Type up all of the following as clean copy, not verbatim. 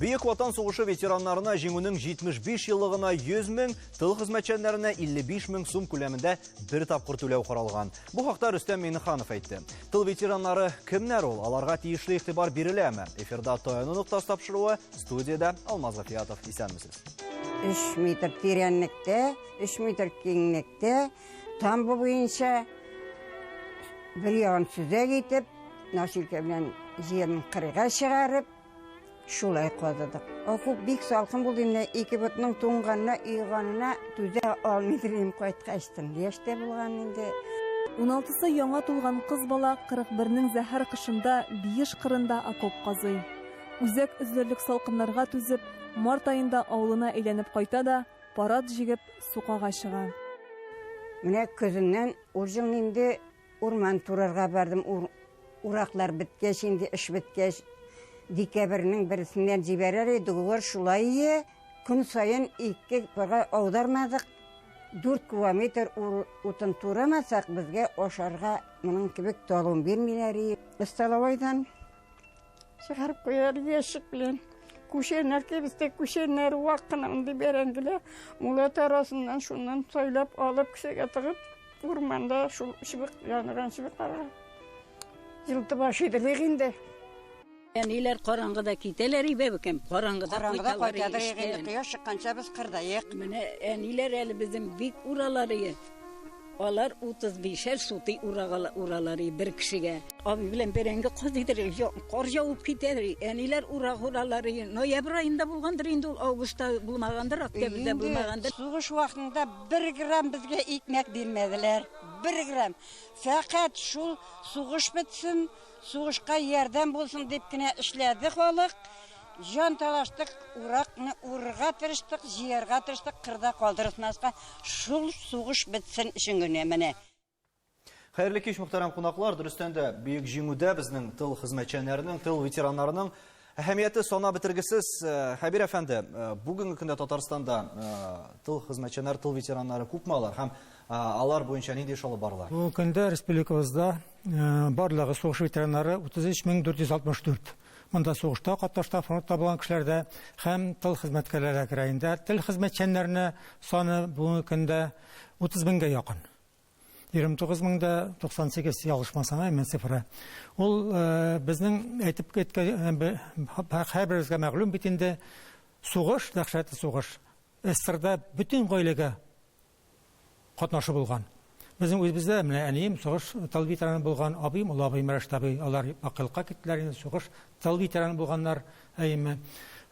Бөек Ватан сугышы ветераннарына җиңүнең 75 еллыгына 100 мең, тыл хезмәтчәннәренә 55 мең сум күләмендә бер тапкыр түләү каралган. Бу хакта Рөстәм Миңнеханов әйтте. Тыл ветераннары кемнәр ул? Аларга тиешле игътибар биреләме? Эфирда Таяну ноктасы тапшыруы, студиядә Алмаз Гафиятов. Исәнмесез. 3 метр тирәнлектә, 3 метр киңлектә тамбы буенча бер ягын сөзәк итеп, носилка белән җирен кырыйга чыгарып, Шулай казыдык. Окоп бик салкын булды, менә ике ботның туңганына, оеганына түзә алмый идем кайткачтын. Яшь тә булган инде. Уналтысы яңа тулган кыз бала 41-нең зәһәр кышында Биеш кырында окоп казый. Үзәк өзелерлек салкыннарга түзеп, март аенда авылына әйләнеп кайта да, парад җигеп, сукага чыга. Менә көзеннән ул елны инде Урман турарга бардым. Ураклар беткәч, инде эш беткәч, декабрьнең берсеннән җибәрер иде, договор шулай ие. Көн саен ике парга аудармадык. 4 кубометр утын турамасак, безгә ашарга моның кебек талон бирмиләр ие. Столовойдан чыгарып куялар ящик белән. Күшәннәр кебестә, күшәннәр вак кына андый бәрәңгеләр. Мулат арасыннан шуннан сайлап алып кесәгә тыгып, Урманда шул чыбык яныган чыбыкларга җылытып ашыйдылык инде. Әниләр караңгыда китәләр и бәбекәм, караңгыда Караңгыда кайталар инде, кояш чыкканча без кырдаек. Менә әниләр әле безнең бик уралар ие. Алар 35-әр сутый уралар и бер кешегә. Абый белән бәрәңге казыйдыр, кар явып китәдер. Әниләр урак уралар. Ноябрь аенда булгандыр инде ул, августта булмагандыр, октябрьдә булмагандыр. Сугыш вакытында Бер грамм безгә икмәк бирмәделәр. Бер грамм. Фәкать шул сугыш бетсен, сугышка ярдәм булсын дип кенә эшләде халык. Җан талаштык, уракны урырга тырыштык, җыярга тырыштык, кырда калдыртмаска. Шул сугыш бетсен өчен генә менә. Хәерле кич, мөхтәрәм кунаклар. Дөрестән дә, бөек җиңүдә безнең тыл хезмәтчәннәренең, тыл ветераннарының әһәмияте санап бетергесез. Э, Хәбир әфәнде, э, бүгенге көндә Татарстанда э, тыл хезмәтчәннәр, тыл ветераннары күпме алар һәм алар буенча нинди эш алып барыла? Бүгенге көндә республикабызда барлыгы сугыш ветераннары 33464. Монда сугышта катнашта фронтта булган кешеләр дә һәм тыл хезмәткәрләре керә. Инде тыл хезмәтчәннәренә саны бүгенге көндә 30 меңгә якын. 29 мең дә 98 ялгышмасам, әмма цифра. Ул э, безнең әйтеп киткән э, һәрберебезгә мәгълүм бит инде сугыш, дәһшәтле сугыш. СССРда бөтен гаиләгә катнашы булган. Безнең үзебездә менә әнием сугыш тыл ветераны булган, абыем, олы абыем Рәшит абый, алар бакыйлыкка киттеләр инде, сугыш тыл ветераны булганнар, әйеме.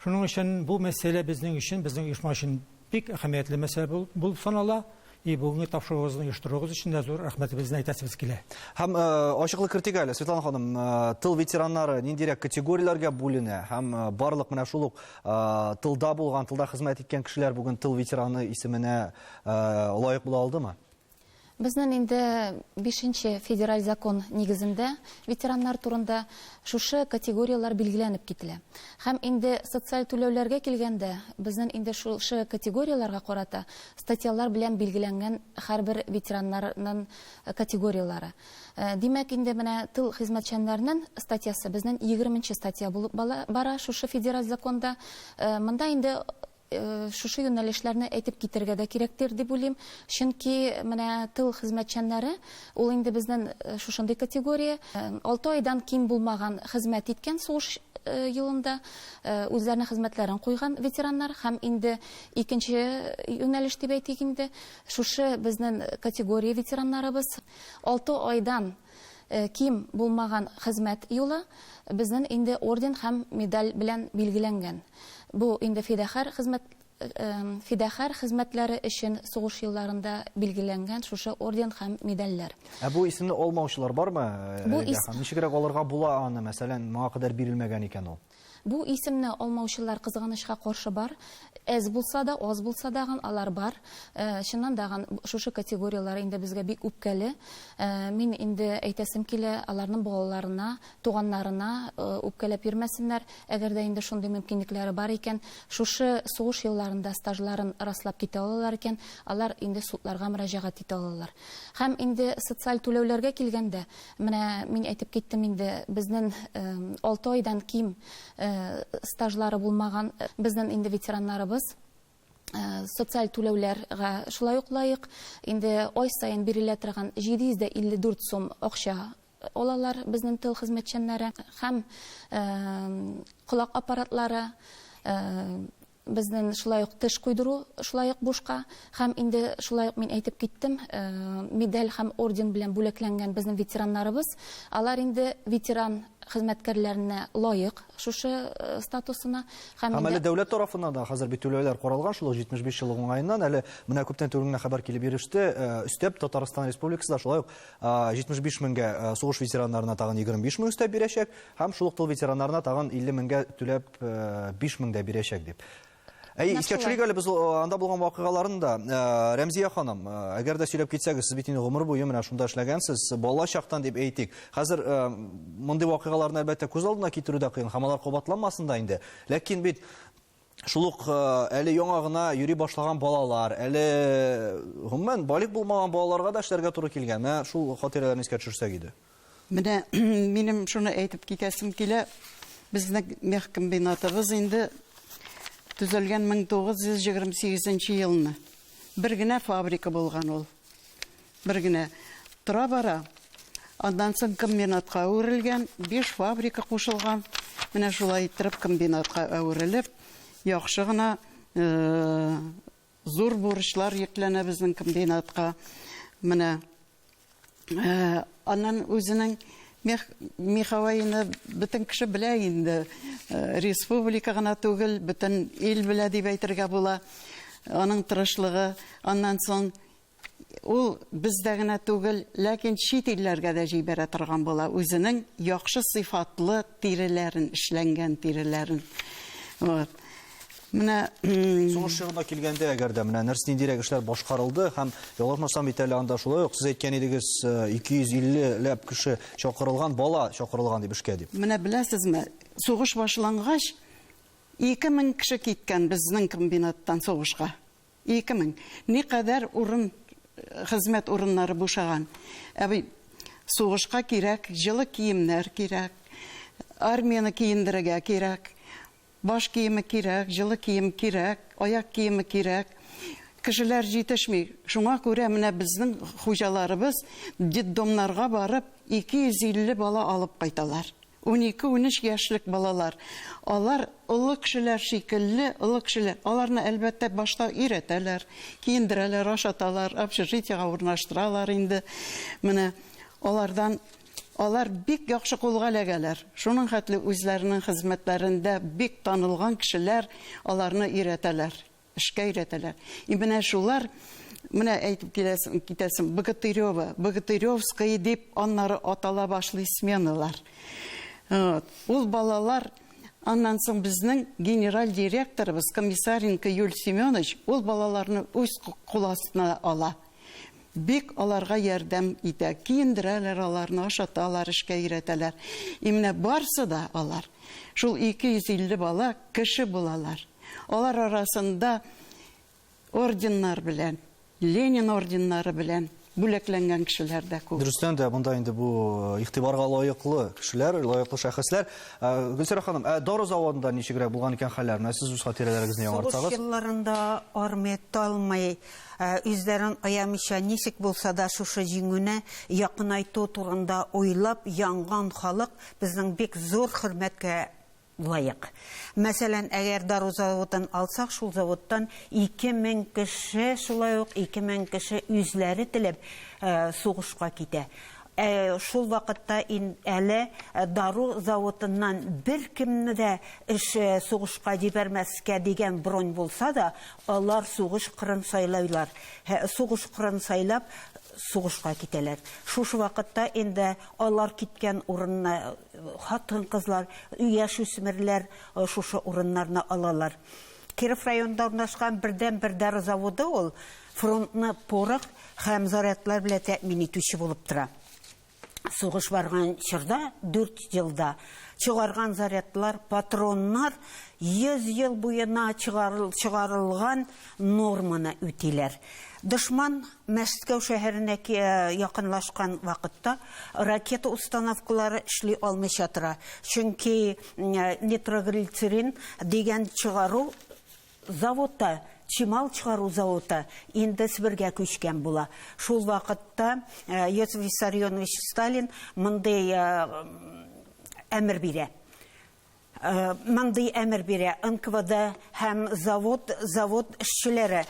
Шуның өчен бу мәсьәлә безнең өчен, безнең оешма өчен Бик әһәмиятле мәсьәлә булып санала. И бүгенге тапшыруыгызны оештыруыгыз өчен дә зур рәхмәтебезне әйтәсебез килә. Һәм э, ачыклык кертик әле, Светлана ханым, э, тыл ветераннары ниндирәк категорияләргә бүленә һәм э, барлык менә шул ук тылда булган, тылда хезмәт иткән кешеләр бүген тыл ветераны исеменә лаек була алдымы? Безнең инде бишенче федераль закон нигезендә ветераннар турында шушы категорияләр билгеләнеп кителә. Һәм инде социаль түләүләргә килгәндә, безнең инде шушы категорияләргә карата статьялар белән билгеләнгән һәрбер ветераннарның категорияләре. Димәк, инде менә тыл хезмәтчәннәренең статьясы безнең егерменче статья булып бара шушы федераль законда. Монда инде Шушы юнәлешләрне әйтеп китәргә дә кирәктер дип уйлыйм. Чөнки менә тыл хезмәтчәннәре, ул инде безнең шушындый категория. 6 айдан ким булмаган хезмәт иткән сугыш елында үзләренең хезмәтләрен куйган ветераннар һәм инде икенче юнәлеш дип әйтик инде, шушы безнең категория ветераннарыбыз 6 айдан ким булмаган хезмәт юлы безнең инде орден һәм медаль белән билгеләнгән. Бу инде фидахар хезмәт фидахар хезмәтләре өчен сугыш елларында билгеләнгән шушы орден һәм медальләр. Ә бу исемне алмаучылар бармы? Бу ис... Ничегрәк алырга була аны, мәсәлән, моңа кадәр бирелмәгән икән ул? Бу исемне алмаучылар кызганычка каршы бар. Әз булса да, аз булса дагын алар бар. Чыннан дагын шушы категорияләр инде безгә бик үпкәле. Мин инде әйтәсем килә, аларның балаларына, туганнарына үпкәләп йөрмәсеннәр. Әгәр дә инде шундый мөмкинлекләре бар икән, шушы сугыш елларында стажларын раслап китә алалар икән, алар инде судларга мөрәҗәгать итә алалар. Һәм инде социаль түләүләргә килгәндә, менә мин әйтеп киттем инде, безнең 6 айдан ким стажлары булмаган безнең инде ветераннарыбыз социаль түләүләргә шулай ук лаек. Инде ай саен бирелә торган 754 сум акча алалар безнең тыл хезмәтчәннәре һәм колак аппаратлары, безнең шулай ук теш куйдыру шулай ук бушка һәм инде шулай ук мин әйтеп киттем, медаль һәм орден белән бүләкләнгән безнең ветераннарыбыз, алар инде ветеран хезмәткәрләренә лаек шушы статусына. Һәм әле дәүләт тарафыннан да хәзер бит түләүләр каралган, шул ук 75 еллык уңаеннан әле менә күптән түгел генә хәбәр килеп иреште, өстәп Татарстан Республикасы да шулай ук 75 меңгә сугыш ветераннарына тагын 25 мең өстәп бирәчәк һәм шул ук тыл ветераннарына тагын 50 меңгә түләп 5 мең дә бирәчәк дип. Әй, искә төшерик әле без анда булган вакыйгаларны да. Рәмзия ханым, әгәр дә сөйләп китсәгез, сез бит инде гомер буе менә шунда эшләгәнсез, бала чактан дип әйтик. Хәзер мондый вакыйгаларны әлбәттә күз алдына китерү дә кыен һәм алар кабатланмасын да инде. Ләкин бит шул ук әле яңа гына йөри башлаган балалар, әле гомумән балигъ булмаган балаларга да эшләргә туры килгән. Менә шул хатирәләрне искә төшерсәк иде. Менә минем шуны әйтеп китәсем килә. Безнең мех комбинатыбыз инде төзелгән 1928 елны. Бер генә фабрика булган ул. Бер генә. Тора-бара аннан соң комбинатка әверелгән, 5 фабрика кушылган. Менә шулай иттереп комбинатка әверелеп, яхшы гына зур бурычлар йөкләнә безнең комбинатка. Менә аннан үзенең меховойны бөтен кеше белә инде. Республика гына түгел, бөтен ил белә дип әйтергә була. Аның тырышлыгы, аннан соң ул бездә генә түгел, ләкин чит илләргә дә җибәрә торган була. Үзенең яхшы сыйфатлы тиреләрен, эшләнгән тиреләрен. Вот. Менә сугыш чорына килгәндә, әгәр дә менә нәрсә ниндирәк эшләр башкарылды һәм ялгышмасам бит әле анда шулай ук сез әйткән идегез, 250 ләп кеше чакырылган, бала чакырылган дип эшкә дип. Менә беләсезме, сугыш башлангач 2000 кеше киткән безнең комбинаттан сугышка. 2000. Никадәр урын, хезмәт урыннары бушаган. Ә бит сугышка кирәк, җылы киемнәр кирәк, армияне киендерергә кирәк, баш киеме кирәк, җылы кием кирәк, аяк киеме кирәк. Кешеләр җитешми. Шуңа күрә менә безнең хуҗаларыбыз детдомнарга барып 250 бала алып кайталар. 12-13 яшьлек балалар. Алар олы кешеләр шикелле, олы кешеләр. Аларны әлбәттә башта өйрәтәләр, киендерәләр, ашаталар, общежитиега урнаштыралар инде. Менә алардан алар бик яхшы кулга эләгәләр. Шуның хәтле үзләренең хезмәтләрендә бик танылган кешеләр аларны өйрәтәләр, эшкә өйрәтәләр. И менә шулар, менә әйтеп киләсем, китәсем, Богатырева, Богатыревская дип аннары атала башлый сменалар. Вот. Ул балалар, аннан соң безнең генераль директорыбыз Комиссаренко Юль Семенович ул балаларны үз кул астына ала. Бик аларга ярдәм итә, киендерәләр аларны, ашаталар, эшкә өйрәтәләр. И менә барсы да алар, шул 250 бала кеше булалар. Алар арасында орденнар белән, Ленин орденнары белән бүләкләнгән кешеләр дә күп. Дөрестән дә, монда инде бу игътибарга лаеклы кешеләр, лаеклы шәхесләр. Гөлсәрә ханым, ә дару заводында ничегрәк булган икән хәлләр? Менә сез үз хатирәләрегезне яңартсагыз. Сугыш елларында армия талмый, үзләрен аямыйча ничек булса да шушы җиңүне якынайту турында уйлап янган халык безнең бик зур хөрмәткә лаек. Мәсәлән, әгәр дару заводын алсак, шул заводтан 2000 кеше, шулай ук 2000 кеше үзләре теләп сугышка китә. Шул вакытта әле дару заводыннан бер кемне дә эш сугышка җибәрмәскә дигән бронь булса да, алар сугыш кырын сайлайлар. Сугыш кырын сайлап сугышка китәләр. Шушы вакытта инде алар киткән урынны хатын-кызлар, яшүсмерләр шушы урыннарны алалар. Киров районында урнашкан бердән-бер дару заводы ул фронтны порох һәм зарядлар белән тәэмин итүче булып тора. Сугыш барган чорда, 4 елда чыгарган зарядлар, патроннар 100 ел буена чыгарылган норманы үтиләр. Дошман Мәскәү шәһәренә якынлашкан вакытта ракета установкалары эшли алмыйча тора. Чөнки нитроглицерин дигән чыгару заводта, чимал чыгару заводы инде Себергә күчкән була. Шул вакытта Иосиф Виссарионович Сталин мондый әмер бирә. Мондый әмер бирә НКВД һәм завод, завод эшчеләре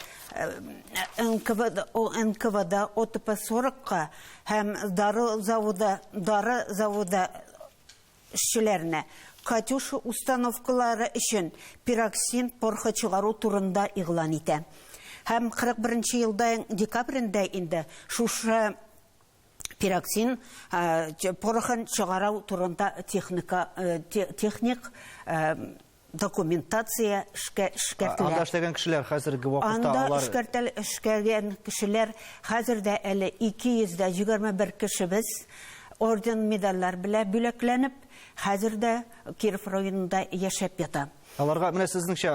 НКВД, НКВД ОТП-40-ка һәм дары заводы, дары заводы эшчеләренә Катюша установкалары өчен пироксин порохы чыгару турында игълан итә. Һәм 41 нче елда декабрендә инде шушы пироксин порохын чыгару турында техника, техник документация эшкә эшкәртелә. Анда эшләгән кешеләр хәзерге вакытта Анда алар эшкәртел эшкәргән кешеләр хәзер дә әле 221 кешебез орден, медальләр белән бүләкләнеп, хәзер дә Киров районында яшәп ята. Аларга менә сезнеңчә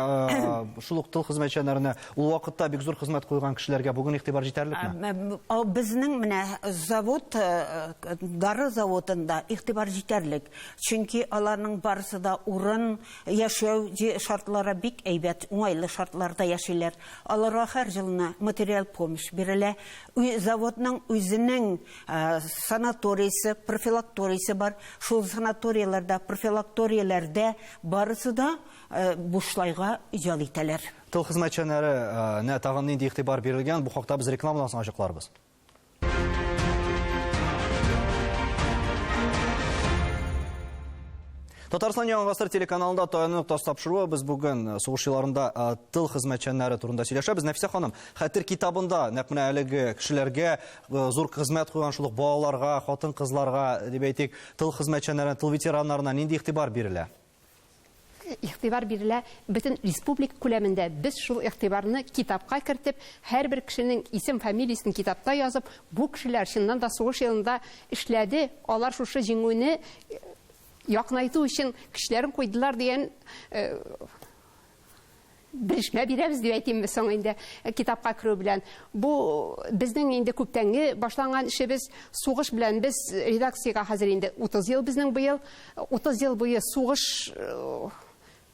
шул ук тыл хезмәтчәннәренә ул вакытта бик зур хезмәт куйган кешеләргә бүген игътибар җитәрлекме? Безнең менә завод, дары заводында игътибар җитәрлек. Чөнки аларның барысы да урын, яшәү шартлары бик әйбәт, уңайлы шартларда яшиләр. Аларга һәр елны материаль помощь бирелә. Заводның үзенең санаторийсы, профилакторийсы бар. Шул санаторийларда, профилакторияләрдә барысы да бушлайга ял итәләр. Тыл хезмәтчәннәренә тагын нинди игътибар бирелгән, бу хакта без рекламадан соң ачыкларбыз. Татарстан Яңа гасыр телеканалында Таяну ноктасы тапшыруы. Без бүген сугыш елларында тыл хезмәтчәннәре турында сөйләшәбез. Нәфисә ханым, хәтер китабында нәкъ менә әлеге кешеләргә зур хезмәт куйган шул ук балаларга, хатын-кызларга дип әйтик, тыл хезмәтчәннәренә, тыл ветераннарына нинди игътибар бирелә? Игътибар бирелә бөтен республика күләмендә. Без шул игътибарны китапка кертеп, һәрбер кешенең исем-фамилиясен китапта язып, бу кешеләр чыннан да сугыш елында эшләде, алар шушы җиңүне якынайту өчен көчләрен куйдылар дигән белешмә бирәбез дип әйтимме соң инде китапка керү белән. Бу безнең инде күптәнге башланган эшебез. Сугыш белән без редакциягә хәзер инде 30 ел безнең быел. 30 ел буе сугыш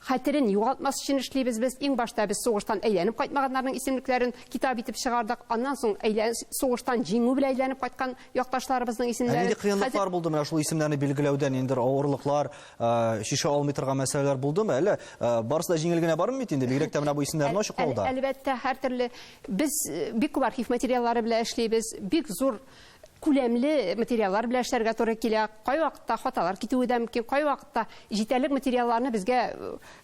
хәтерен югалтмас өчен эшлибез без. Иң башта без сугыштан әйләнеп кайтмаганнарның исемлекләрен китап итеп чыгардык. Аннан соң сугыштан җиңү белән әйләнеп кайткан якташларыбызның исемнәре. Ә нинди кыенлыклар булды менә шул исемнәрне билгеләүдә, ниндидер авырлыклар, чишә алмый торган мәсьәләләр булдымы? Әллә барысы да җиңел генә бармый бит инде, бигрәк тә менә бу исемнәрне ачыклауда. Әлбәттә, һәртөрле. Без бик күп архив материаллары белән эшлибез, бик зур күләмле материаллар белән эшләргә туры килә. Кайвакытта хаталар китүе дә мөмкин, кайвакытта җитәрлек материалларны безгә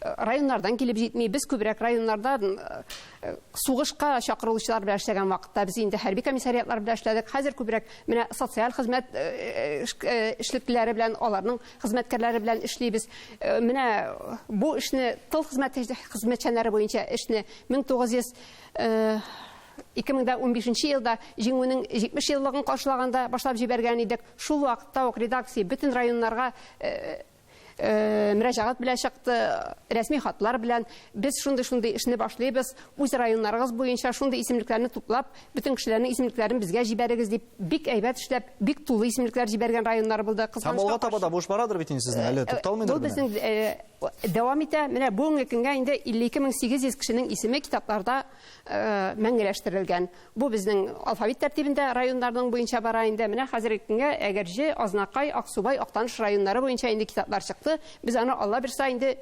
районнардан килеп җитми. Без күбрәк районнардан сугышка чакырылучылар белән эшләгән вакытта без инде хәрби комиссариатлар белән эшләдек. Хәзер күбрәк менә социаль хезмәт эшлеклеләре белән, аларның хезмәткәрләре белән эшлибез. Менә бу эшне тыл хезмәтчәннәре буенча эшне 1900 2015 елда Җиңүнең 70 еллыгын каршылаганда башлап җибәргән идек. Шул вакытта ук редакция бөтен районнарга мөрәҗәгать белән чыкты, рәсми хатлар белән. Без шундый-шундый эшне башлыйбыз, үз районнарыгыз буенча шундый исемлекләрне туплап, бөтен кешеләрнең исемлекләрен безгә җибәрегез дип, бик әйбәт эшләп, бик тулы исемлекләр җибәргән районнар булды. Һәм алга таба да бу эш барадыр бит инде сезнең, әле тукталмыйдыр Бу безнең дәвам итә. Менә бүгенге көнгә инде 52800 кешенең исеме китапларда мәңгеләштерелгән. Бу безнең алфавит тәртибендә районнарның буенча бара инде. Менә хәзерге көнгә Әгерҗе, Азнакай, Аксубай, Актаныш районнары буенча инде китаплар чыкты. Без аны Алла бирса инде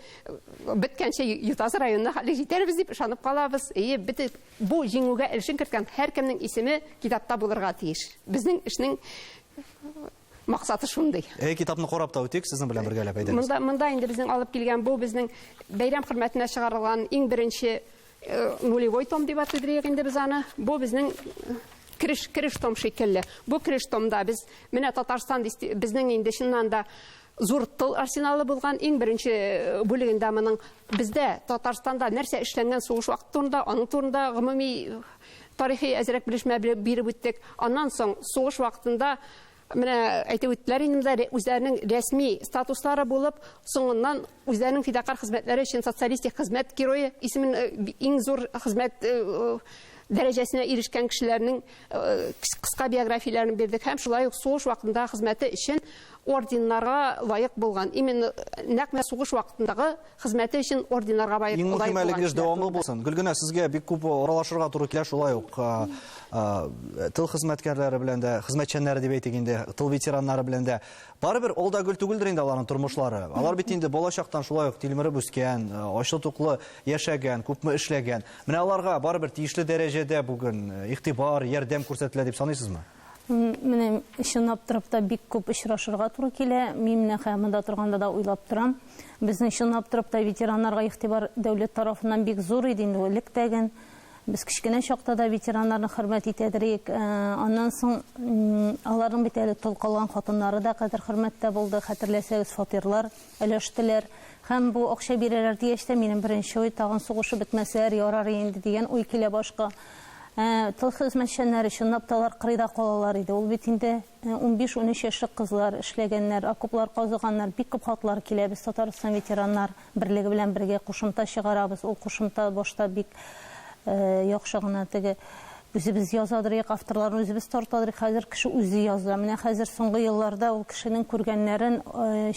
беткәнче Ютазы районына хәтле җитәрбез дип ышанып калабыз. Әйе, бөтен бу җиңүгә өлешен керткән һәркемнең исеме китапта булырга тиеш. Безнең эшнең максаты шундый. Әй, китапны карап та үтик, сезнең белән бергәләп әйдәгез. Монда, монда инде безнең алып килгән бу безнең бәйрәм хөрмәтенә чыгарылган иң беренче нулевой том дип атыйдырыйк инде без аны. Бу безнең кереш, кереш том шикелле. Бу кереш томда без менә Татарстан безнең инде чыннан да зур тыл арсеналы булган иң беренче бүлегендә моның бездә Татарстанда нәрсә эшләнгән сугыш вакыты турында, аның турында гомуми тарихи әзрәк белешмә биреп үттек. Аннан соң сугыш вакытында Менә әйтеп үттеләр инде монда үзләренең рәсми статуслары булып, соңыннан үзләренең фидакарь хезмәтләре өчен социалистик хезмәт герое исемен иң зур хезмәт дәрәҗәсенә ирешкән кешеләрнең кыска биографияләрен бирдек һәм шулай ук сугыш вакытында хезмәте өчен орденнарга лаек булган, именно нәкъ менә сугыш вакытындагы хезмәте өчен орденнарга лаек Иң мөһиме булган әлеге эш кешеләр дәвамлы турында. булсын. Гөлгенә, сезгә бик күп аралашырга туры килә, шулай ук тыл хезмәткәрләре белән дә, хезмәтчәннәре дип әйтик инде, тыл ветераннары белән дә. Барыбер ул да гөл түгелдер инде аларның тормышлары. Алар бит инде балачактан шулай ук тилмереп үскән, ачлы-туклы яшәгән, күпме эшләгән. Менә аларга барыбер тиешле дәрәҗәдә бүген игътибар, ярдәм күрсәтелә дип саныйсызмы? Менә чынлап торып та бик күп очрашырга туры килә. Мин менә хәзер монда торганда да уйлап торам. Безнең чынлап торып та ветераннарга игътибар дәүләт тарафыннан бик зур иде инде ул электәген. Без кечкенә чакта да ветераннарны хөрмәт итәдер идек. Аннан соң аларның бит әле тол калган хатыннары да кадер-хөрмәттә булды. Хәтерләсәгез, фатирлар өләштеләр. Һәм бу акча бирәләр дигәч тә, минем беренче уй, тагын сугышып бетмәсәләр ярар инде дигән уй килә башка. Тыл хезмәтчәннәре чынлап та алар кырыйда калалар иде. Ул бит инде 15-13 яшьлек кызлар эшләгәннәр, окоплар казыганнар, бик күп хатлар килә. Без Татарстан ветераннар берлеге белән бергә кушымта чыгарабыз. Ул кушымта башта бик яхшы гына теге үзебез язадыр идек, авторларны үзебез тартадыр идек. Хәзер кеше үзе яза. Менә хәзер соңгы елларда ул кешенең күргәннәрен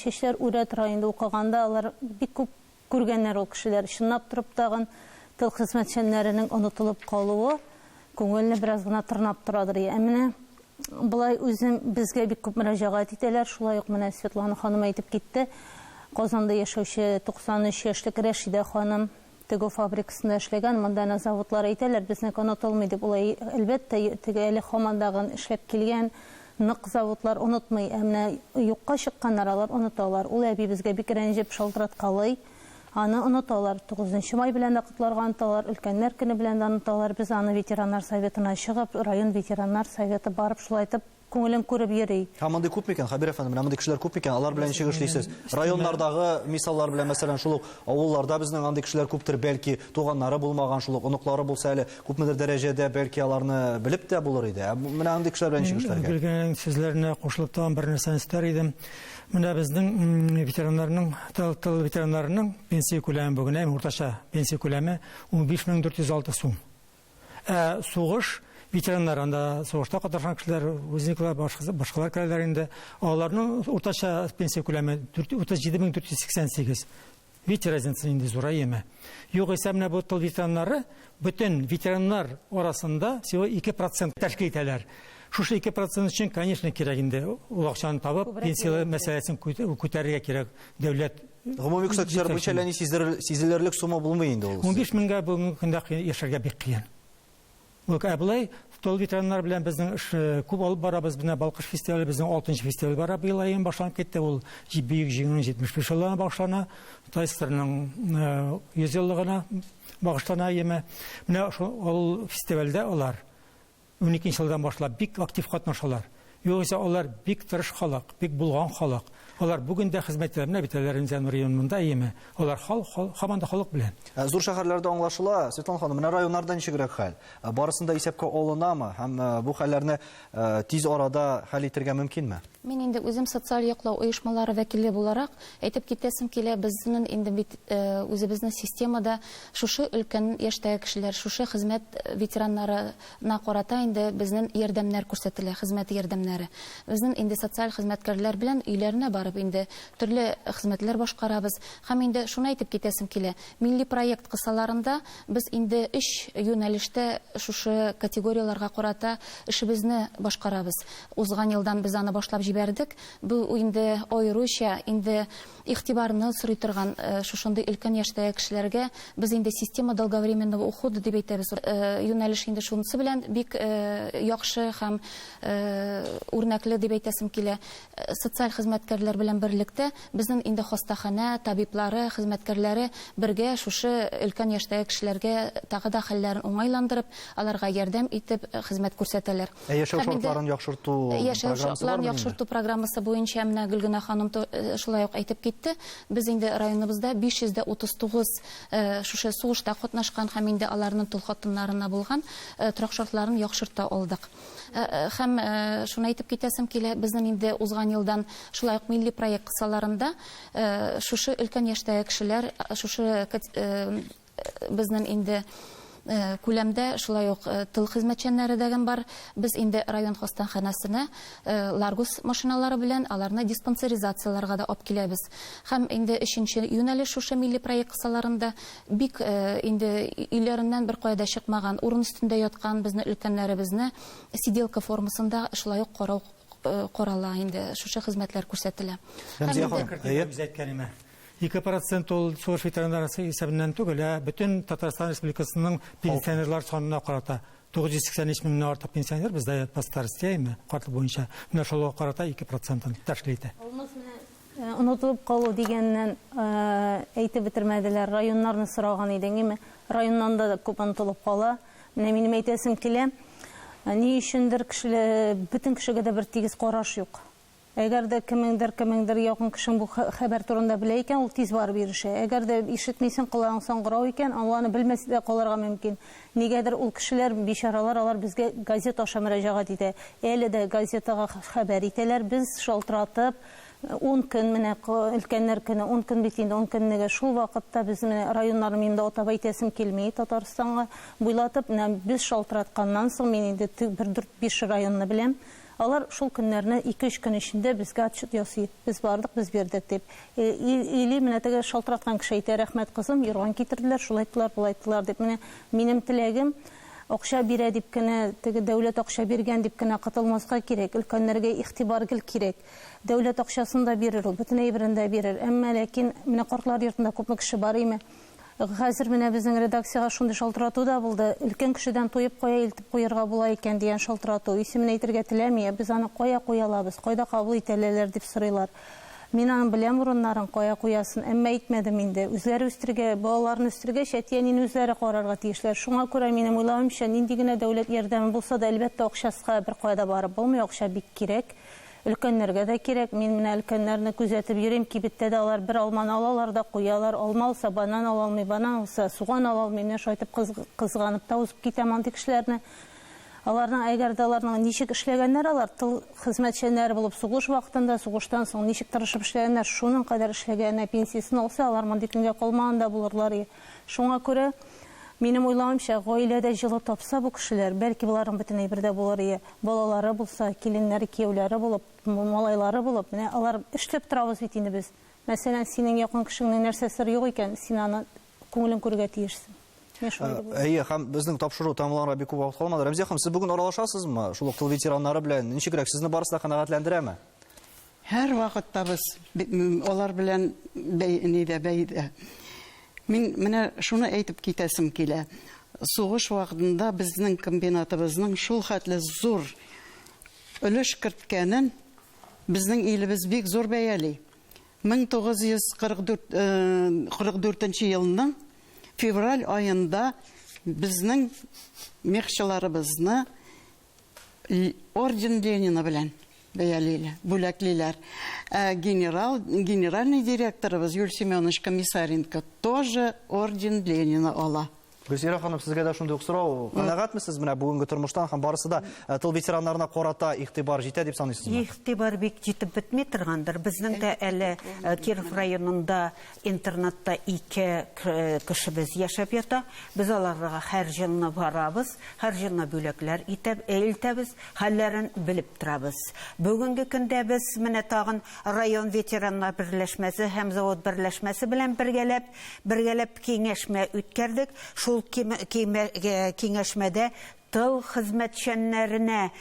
чәчләр үрә тора инде укыганда, алар бик күп күргәннәр ул кешеләр. Чынлап торып тагын тыл хезмәтчәннәренең онытылып калуы күңелне бераз гына тырнап торадыр. Ә менә болай үзем безгә бик күп мөрәҗәгать итәләр. Шулай ук менә Светлана ханым әйтеп китте. Казанда яшәүче 93 яшьлек Рәшидә ханым тегү фабрикасында эшләгән. Монда әнә заводлар әйтәләр, безнеке онытылмый дип. Улай, әлбәттә, теге әле һаман дагын эшләп килгән нык заводлар онытмый. Ә менә юкка чыкканнар, алар оныталар. Ул әби безгә бик рәнҗеп шалтыраткалый. Аны оныталар. 9 май белән дә котларга оныталар, өлкәннәр көне белән дә оныталар. Без аны ветераннар советына чыгып, район ветераннар советы барып шулай итеп күңелен күреп йөри. Һәм мондый күп микән, Хәбир әфәнде, менә мондый кешеләр күп микән? Алар белән ничек эшлисез? Районнардагы мисаллар белән, мәсәлән, шул ук авылларда безнең андый кешеләр күптер, бәлки туганнары булмаган, шул ук оныклары булса әле, күпмедер дәрәҗәдә бәлки аларны белеп тә булыр иде. Ә менә андый кешеләр белән ничек эшләргә? Гөлгенәнең сүзләренә кушылып тагын бер нәрсәне өстәр идем. Менә безнең ветераннарның, тыл, тыл ветераннарының пенсия күләме бүген, әйме, уртача пенсия күләме 15406 сум. Ә сугыш ветераннары, анда сугышта катнашкан кешеләр, узниклар, башкалар керәләр инде. Аларның уртача пенсия күләме 37488. Видите, разница нинди зур, әйеме? Югыйсә менә бу тыл ветераннары бөтен ветераннар арасында всего 2% тәшкил итәләр. Шушы 2% өчен, конечно, кирәк инде ул акчаны табып, пенсия мәсьәләсен күтәрергә кирәк дәүләт. Гомуми күрсәткечләр буенча әллә ни сизелерлек сумма булмый инде ул. 15 меңгә бүгенге көндә яшәргә бик кыен. Ә болай тыл ветераннар белән безнең эш күп алып барабыз. Менә Балкыш фестивале безнең 6 фестиваль бара. Быел аен башланып китте. Ул Бөек Җиңүнең 75 еллыгына багышлана. ТАССРның 100 еллыгына багышлана яме. Менә шул фестивальдә алар 12 елдан башлап бик актив катнашалар. Югыйсә алар бик тырыш халык, бик булган халык. Алар бүген дә хезмәт итәләр. Менә бит әле Рәмзия Нуриевна монда, әйеме? Алар һаман да халык белән. Зур шәһәрләрдә аңлашыла, Светлана ханым, менә районнарда ничегрәк хәл? Барысын да исәпкә алынамы? Һәм бу хәлләрне тиз арада хәл итергә мөмкинме? Мин инде үзем социаль яклау оешмалары вәкиле буларак әйтеп китәсем килә, безнең инде бит үзебезнең системада шушы өлкән яшьтәге кешеләр, шушы хезмәт ветераннарына карата инде безнең ярдәмнәр күрсәтелә, хезмәт ярдәмнәре. Безнең инде социаль хезмәткәрләр белән өйләренә барып инде төрле хезмәтләр башкарабыз. Һәм инде шуны әйтеп китәсем килә, милли проект кысаларында без инде өч юнәлештә шушы категорияләргә карата эшебезне башкарабыз. Узган елдан без аны башлап җибәрдек. Бу инде аеруча инде игътибарны сорый торган шушындый өлкән яшьтәге кешеләргә без инде система долговременного ухода дип әйтәбез. Юнәлеш инде шунысы белән бик яхшы һәм үрнәкле дип әйтәсем килә. Социаль хезмәткәрләр белән берлектә безнең инде хастаханә табиблары, хезмәткәрләре бергә шушы өлкән яшьтәге кешеләргә тагы да хәлләрен уңайландырып, аларга ярдәм итеп хезмәт күрсәтәләр. Ә яшәү шартларын яхшырту Яшәү программасы шартларын бармы инде? яхшырту яхшырту программасы буенча менә Гөлгенә ханым шулай ук әйтеп китте. Без инде районыбызда 539 шушы сугышта катнашкан һәм инде аларның тол хатыннарына булган торак шартларын яхшырта алдык. Һәм шуны әйтеп китәсем килә, безнең инде узган елдан шулай ук милли проект кысаларында шушы өлкән яшьтәге кешеләр, шушы безнең инде күләмдә шулай ук тыл хезмәтчәннәре дәген бар. Без инде район хастаханәсенә Ларгус машиналары белән аларны диспансеризацияләргә дә алып киләбез. Һәм инде өченче юнәлеш шушы милли проект кысаларында бик инде өйләреннән бер кая да чыкмаган, урын өстендә яткан безне өлкәннәребезне сиделка формасында шулай ук карау карала инде, шушы хезмәтләр күрсәтелә. Рәмзия ханым, 2% ул сугыш ветераннары исәбеннән түгел, ә бөтен Татарстан Республикасының пенсионерлар санына карата. 983 меңнән артык пенсионер бездә по старости, әйме, картлык буенча. Менә шулга карата 2 процентын тәшкил итә. Алмаз, менә онытылып калу дигәннән әйтеп бетермәделәр. Районнарны сораган идең, әйме? Районнан да күп онытылып кала. Менә минем әйтәсем килә, ни өчендер кешеләр, бөтен кешегә дә бер тигез караш юк. Әгәр дә кемеңдер якын кешең бу хәбәр турында белә икән, ул тиз барып ирешә. Әгәр дә ишетмисең, колагың саңгырау икән, ул аны белмәсә дә калырга мөмкин. Нигәдер ул кешеләр, бичаралар, алар безгә газета аша мөрәҗәгать итә. Әле дә газетага хәбәр итәләр. Без шалтыратып, 10 көн менә өлкәннәр көне, 10 көн бит инде, 10 көннегә шул вакытта без менә районнарны минем дә атап әйтәсем килми Татарстанга буйлатып, менә без шалтыратканнан соң мин инде бер 4-5 районны беләм. Алар шул көннәрне 2-3 көн эчендә безгә отчет ясый. Без бардык, без бирдек дип. Или менә теге шалтыраткан кеше әйтә, рәхмәт кызым, юрган китерделәр, шулай айттылар, болай айттылар дип. Менә минем теләгем акча бирә дип кенә, теге дәүләт акча биргән дип кенә котылмаска кирәк. Өлкәннәргә игътибар гел кирәк. Дәүләт акчасын да бирер ул, бөтен әйберен дә бирер. Әмма ләкин менә картлар йортында күпме кеше бар име? Хәзер менә безнең редакциягә шундый шалтырату да булды. Өлкән кешедән туеп кая илтеп куярга була икән дигән шалтырату. Исемен әйтергә теләми, без аны кая куя алабыз, кайда кабул итәләләр дип сорыйлар. Мин аның беләм урыннарын, кая куясын, әмма әйтмәдем инде. Үзләре үстергә, балаларын үстергәч, әти-әнине үзләре карарга тиешләр. Шуңа күрә минем уйлавымча, нинди генә дәүләт ярдәме булса да, әлбәттә, акчасына бер кая да барып булмый, акча бик кирәк. Өлкәннәргә дә кирәк. Мин менә өлкәннәрне күзәтеп йөрим. Кибеттә дә алар бер алманы алалар да куялар. Алма алса, банан ала алмый, банан алса, суган ала алмый. Менә шулай итеп кызганып та узып китәм андый кешеләрне. Аларның, әгәр дә аларның ничек эшләгәннәр алар, тыл хезмәтчәннәре булып сугыш вакытында, сугыштан соң ничек тырышып эшләгәннәр, шуның кадәр эшләгәненә пенсиясен алса, алар мондый көнгә калмаган да булырлар. Шуңа күрә минем уйлавымча, гаиләдә җылы тапса бу кешеләр, бәлки боларның бөтен әйбер дә булыр ие. Балалары булса, киленнәре, кияүләре булып, малайлары булып, менә алар эшләп торабыз бит инде без. Мәсәлән, синең якын кешеңнең нәрсәсер юк икән, син аны күңелен күрергә тиешсең. Мен шулай дип уйлыйм. Әйе, һәм безнең тапшыру тәмамланырга бик күп вакыт калмады. Рәмзия ханым, сез бүген аралашасызмы? Шул ук тыл ветераннары белән ничегрәк? Сезне барысы да канәгатьләндерәме? Һәр вакытта без алар белән нидә бәйдә. Мин менә шуны әйтеп китәсем килә. Сугыш вакытында безнең комбинатыбызның шул хәтле зур өлеш керткәнен безнең илебез бик зур бәяли. 1944 елның февраль аенда безнең мехчыларыбызны орден Ленина белән бәялиләр, бүләклиләр. Ә генеральный директорыбыз Юль Семенович Комиссаренко тоже орден Ленина ала. Гөлсирә ханым, сезгә дә шундый ук сорау. Канәгатьмесез менә бүгенге тормыштан һәм барысы да тыл ветераннарына карата игътибар җитә дип саныйсызмы? Игътибар бик җитеп бетми торгандыр. Безнең дә әле Киров районында интернатта ике кешебез яшәп ята. Без аларга һәр елны барабыз, һәр елны бүләкләр итеп илтәбез, хәлләрен белеп торабыз. Бүгенге көндә без менә тагын район ветераннар берләшмәсе һәм завод берләшмәсе белән бергәләп киңәшмә үткәрдек. Шул киңәшмәдә тыл хезмәтчәннәренә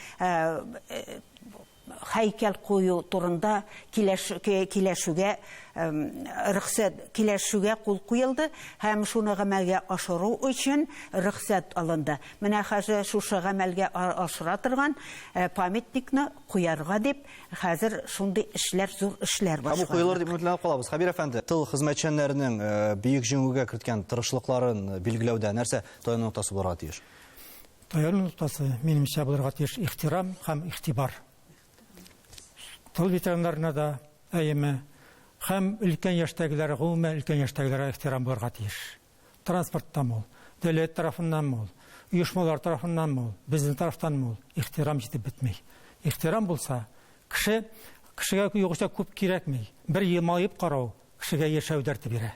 һәйкәл кую турында килешүгә рөхсәт, килешүгә кул куелды һәм шуны гамәлгә ашыру өчен рөхсәт алынды. Менә хәзер шушы гамәлгә ашыра торган памятникны куярга дип хәзер шундый эшләр, зур эшләр Һәм ул куелыр дип өметләнеп калабыз. Хәбир әфәнде, тыл хезмәтчәннәренең бөек җиңүгә керткән тырышлыкларын билгеләүдә нәрсә таяну ноктасы булырга тиеш? Таяну ноктасы, минемчә, булырга тиеш ихтирам һәм игътибар. Тыл ветераннарына да, әйеме, һәм өлкән яшьтәгеләр, гомумән өлкән яшьтәгеләргә ихтирам булырга тиеш. Транспортта мул, дәүләт тарафыннан мул, оешмалар тарафыннан мул, безнең тарафтан мул, ихтирам җитеп бетми. Ихтирам булса, кеше кешегә югыйсә күп кирәкми. Бер елмаеп карау кешегә яшәү дәрте бирә.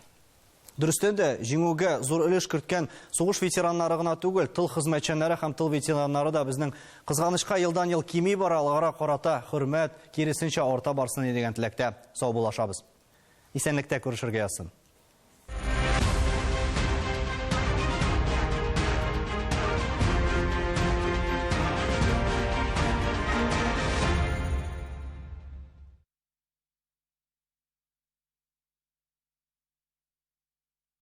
Дөрестән дә, җиңүгә зур өлеш керткән сугыш ветераннары гына түгел, тыл хезмәтчәннәре һәм тыл ветераннары да безнең кызганычка елдан-ел кими бара, аларга карата хөрмәт, киресенчә, арта барсын иде дигән теләктә саубуллашабыз. Исәнлектә күрешергә язсын.